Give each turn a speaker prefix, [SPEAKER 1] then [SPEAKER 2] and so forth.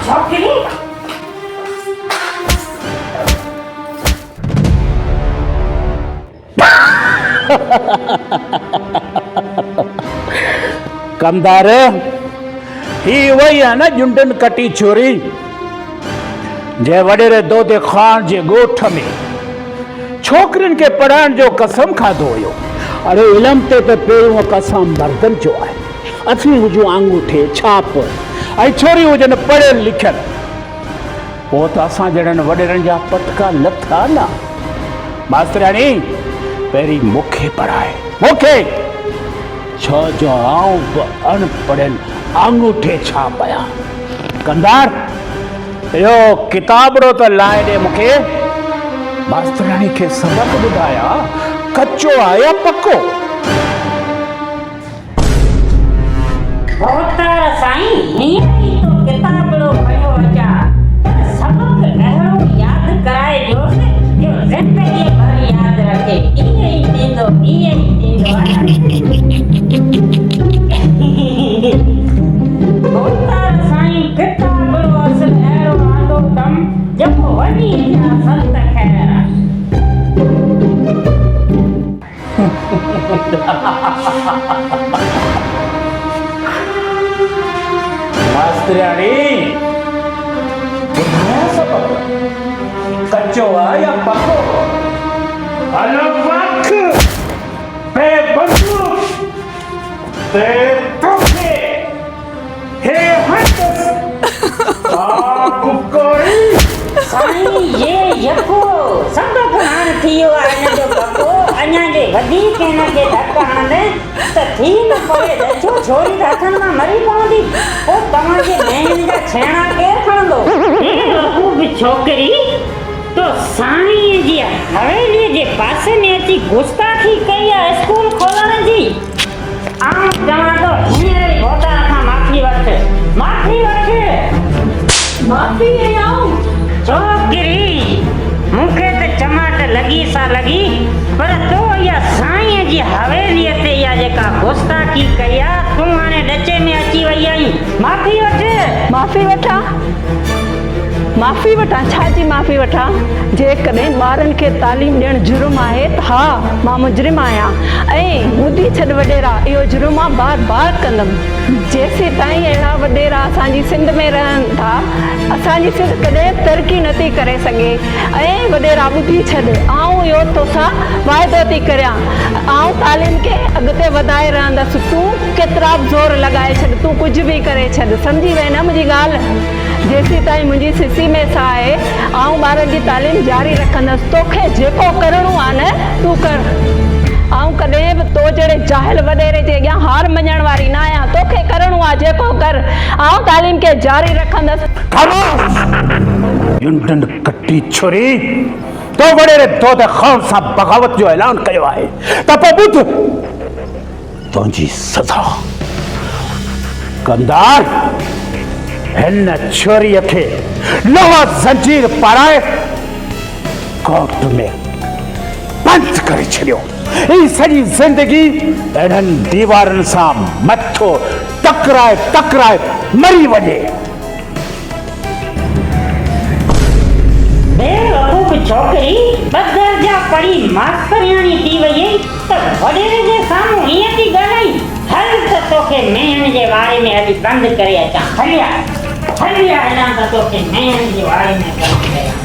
[SPEAKER 1] ڇوڪري!
[SPEAKER 2] ڪمدار، هي اهو ئي آهي نه ڄنڊن ڪٽي ڇوري، جنهن وڏيري دودي خان جي ڳوٺ ۾ ڇوڪرين کي پڙهائڻ جو قسم کاڌو هيو. اڙي علم تي ته پهريون قسم مردن جو آهي. اسين هجون آڱوٺي ڇاپ ۽ ڇوريون هجن پڙهيل لکيل. پوء ته اسان جهڙن وڏيرن جا پٽڪا لٿا نه. ماسترياڻي، پهرين مون کي پڙهاء، مون کي! ڇو جو آئون به اڻ پڙهيل آڱوٺي ڇاپ آهيان. ڪنڌار، اهو ڪتابڙو ته لائي ڏي مون کي. ماسترياڻي کي سبق ٻڌايان، ڪچو آهي يا پڪو؟
[SPEAKER 1] ڀوتار سائين هينئر ئي ٿو ڪتابڙو کڻيو اچان پر سبق اهڙو ياد ڪرائجوس جو زندگيء ڀر ياد رکي. ائين ئي ٿيندو ائين ئي ٿيندو. ڀوتار سائين ڪتابڙو اصل اهڙو آندو اٿم جيڪو وڃي ٿيا ست خير.
[SPEAKER 2] ماسترياڻي ٻڌايان سبق ڪچو آ يا پڪو؟ هل وک بي بندوق تي توکي هي هڻندس ڪاڪ ڪوئي.
[SPEAKER 1] سائين هي يڪو سبق هاڻ ٿي ويو آ هن جو پڪو اڃا جي وڌيڪ هن کي ڌڪ هڻندين ته ٿي نه پوي ڏچو ڇوري ته هٿن مان مري پوندي پوء توهان جي مينهن جا ڇيڻا ڪير کڻندو. هي وقوف ڇوڪري تو سائين جي حويلي جي پاسي ۾ اچي گستاخي ڪئي آ اسڪول کولڻ جي. آئون چوان ٿو هينئر ئي ڀوتار کان معافي وٺ. معافي وٺ.
[SPEAKER 3] معافي ۽ آئون؟
[SPEAKER 1] ڇوڪري، مون کي ته چماٽ لڳي سا لڳي، پر تو اها سائينء جي حويليء تي اها جيڪا گستاخي ڪئي آ، تون هاڻي ڏچي ۾ اچي وئي آهين. معافي وٺ.
[SPEAKER 3] معافي وٺان؟ معافي وٺان؟ ڇا جي معافي وٺان؟ جيڪڏهن ٻارن کي تعليم ڏيڻ جرم آهي ته ها، مان مجرم آهيان ۽ ٻڌي ڇڏ وڏيرا، اهو جرم مان بار بار ڪندم. جيسيتائين اهڙا وڏيرا اسان جي سنڌ ۾ رهن ٿا، اسان جي سنڌ ڪڏهن به ترقي نه ٿي ڪري سگهي ۽ وڏيرا ٻڌي ڇڏ، آئون اهو توسان واعدو ٿي ڪريان، آئون تعليم کي اڳتي وڌائي رهندس، تون ڪيترا به زور لڳائي ڇڏ، تون ڪجهه به ڪري ڇڏ، سمجهي وئين نه منهنجي ڳالهه؟ جيسيتائين منهنجي سسي ۾ ساهه آهي، آئون ٻارن جي تعليم جاري رکندس. توکي جيڪو ڪرڻو آهي نه، تون ڪر. آئون ڪڏهن به تو جهڙي جاهل وڏيري جي اڳيان هار مڃڻ واري نه آهيان. توکي ڪرڻو آهي جيڪو ڪر. آئون تعليم کي جاري رکندس.
[SPEAKER 2] خاموش! ينڊن ڪٽي ڇري، تو وڏيري دود خان سان بغاوت جو اعلان ڪيو آهي ته پوء ٻڌ! تنهنجي سزا. ڪندار هن ڇوريء کي لوها زنجير پارائي ڪوٽ ۾ بند ڪري ڇڏيو. هي سڄي زندگي اهڙن ديوارن سان مٿو ٽڪرائي ٽڪرائي مري وڃي.
[SPEAKER 1] بي وقوف ڇوڪري ٻه درجا پڙهي ماسترياڻي ٿي وئي ته وڏيري جي سامهون ائين ٿي ڳالهائين، هل ته توکي مينهن جي واري ۾ هلي بند ڪري اچان، هليا هليا هلان ته توکي مينهن جي واري ۾ بند ڪريان.